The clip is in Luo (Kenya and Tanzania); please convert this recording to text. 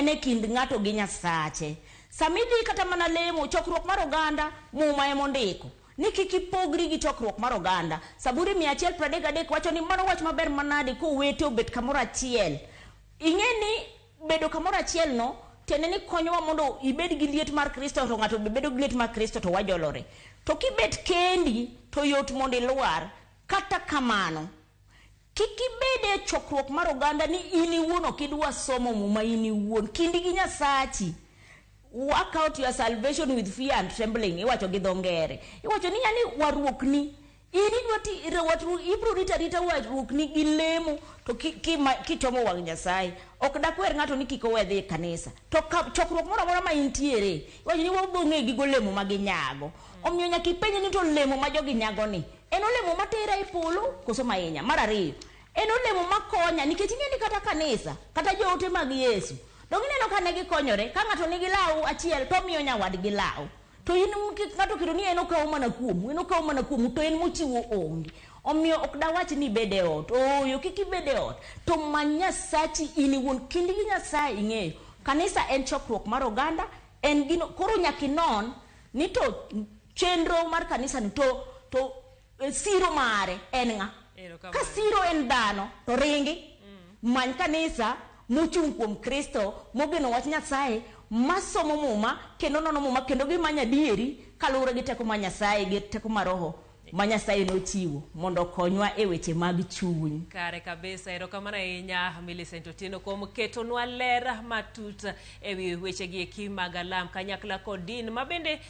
en e kind ng'ato gi Nyasache. Sama idhi kata mana lemo, chokruok mar oganda, Muma ema ondiko ni kik ipogri gi chokruok mar oganda. Saburi 133 wacho ni mano wach maber manade kowete obet kamoro achiel. Ing'e ni bedo kamoro achiel no tiende ni konyowa mondo ibed gi liet mar Kristo to ng'ato be bedo gi liet mar Kristo to wajolore. To kibet kendi to yot mondo ilwar. Kata kamano, kik ibed e chokruok mar oganda ni in iwuon ok idwa somo Muma in iwuon. Kindi gi Nyasachi. Work out your salvation with fear and trembling, iwacho gi dho ngere. Iwacho ni yani warruokni in idwa ti warruok ibro rito arita warruokni gi lemo to kichomo wang' Nyasaye. Ok dakwer ng'ato ni kik owe dhi e kanisa. To ka chokruok moro amora ma intiere, iwacho ni wabro ng'e gi golemo ma ginyago. Omiyo nyaka ipenj ni to olemo ma jogi nyago ni, en olemo matera e polo koso mahinya? Mar ariyo, en olemo makonya nikech ing'e ni kata kanisa, kata joote mag Yesu, donge ineno ka ne gikonyore, ka ng'ato nigi law achiel to omiyo nyawadgi law. To in ng'ato oketo ni en okawo mana kuomu, en okawo mana kuomu to en mochiwo onge. Omiyo ok dawach ni ibed e ot. Ooyo, kik ibed e ot. To many Nyasachi in iwuon. Kindi gi Nyasaye ing'eyo. Kanisa en chokruok mar oganda, en gino, koro nyaka inon ni to chenro mar kanisa ni to to siro mare en ng'a? Ka siro en dhano to ringi. Many kanisa mochung' kuom Kristo, mogeno wach Nyasaye, masomo Muma kendo nono Muma kendo gimanyo adieri kaluwore gi teko mar Nyasaye gi teko mar Roho ma Nyasaye nochiwo mondo okonywa e weche mag chuny. Kare kabisa, erokamano ahinya Millicent Otieno kuom ketonwa ler matut ewi wechegi eki mag alam kanyakla kod din ma bende.